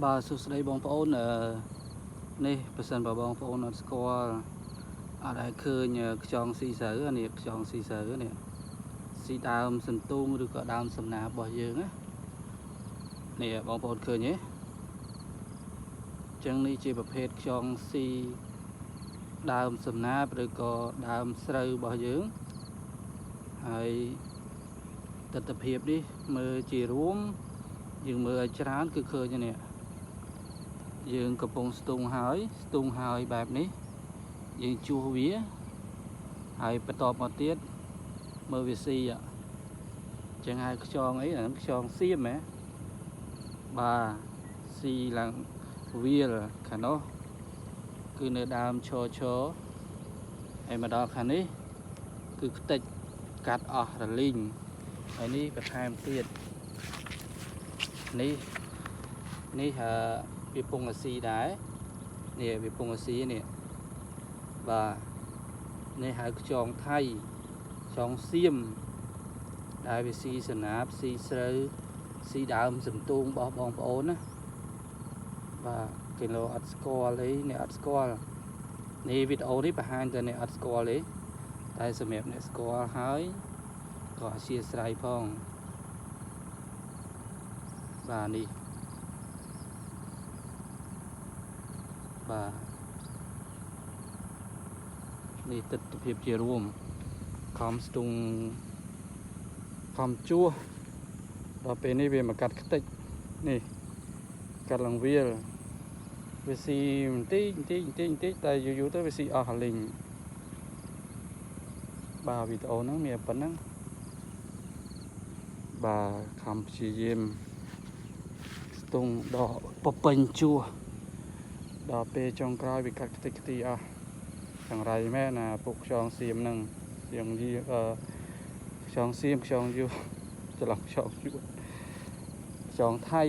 បាទសួស្តីបងប្អូនអឺនេះបើសិនបើបងប្អូនអត់ស្គាល់អត់ដែលឃើញខ្យងស៊ីស្រូវនេះខ្យងស៊ីស្រូវនេះស៊ីដើមសន្ទូងឬក៏ដើមសំណាបរបស់យើងណានេះបងប្អូនឃើញទេចឹងនេះជាប្រភេទខ្យងស៊ីដើមសំណាបឬក៏ដើមស្រូវរបស់យើងហើយទស្សនភាពនេះមើលជារួមយើងមើលឲ្យច្រើនគឺឃើញនេះ យើងកំពុងស្ទូងហើយស្ទូងហើយបែបនេះយើងជួសវាហើយបន្តមកទៀតមើលវាស៊ីអញ្ចឹងហៅខ្យងអីអាហ្នឹងខ្យងសៀមហ៎បាទស៊ីឡើងវាលខាងនោះគឺនៅដើមឈរឈរហើយមកដល់ខាងនេះគឺខ្ទេចកាត់អស់រលីងហើយនេះបន្ថែមទៀតនេះនេះអឺ វាពងអាស៊ីដែរនេះវាពងអាស៊ីនេះបាទនេះហៅខ្យងថៃខ្យងសៀមដែលវាស៊ីសណាបស៊ីស្រូវស៊ីដើមសន្ទូងរបស់បងប្អូនណាបាទគេលោកអត់ស្គាល់អីអ្នកអត់ស្គាល់នេះវីដេអូនេះបង្ហាញតែអ្នកអត់ស្គាល់ទេតែសម្រាប់អ្នកស្គាល់ហើយក៏អធ្យាស្រ័យផងបាទនេះ បាទនេះទស្សនភាពជារួមខំស្ទូងខំជួសដល់ពេលនេះវាមកកាត់ខ្ទេចនេះកាត់ឡើងវាលវាស៊ីបន្តិចបន្តិចបន្តិចបន្តិចតែយូរយូរទៅវាស៊ីអស់អាលីងបាទវីដេអូហ្នឹងមានប៉ុណ្ណឹងបាទខំព្យាយាមស្ទូងដកពពេញជួស ដល់ពេលចុងក្រោយវាកាត់ខ្ទេចខ្ទីអស់ចង្រៃមែនណាពុកខ្យងសៀមហ្នឹងសៀមយីអឺខ្យងសៀមខ្យងយូច្រឡំខ្យងយួនខ្យងថៃ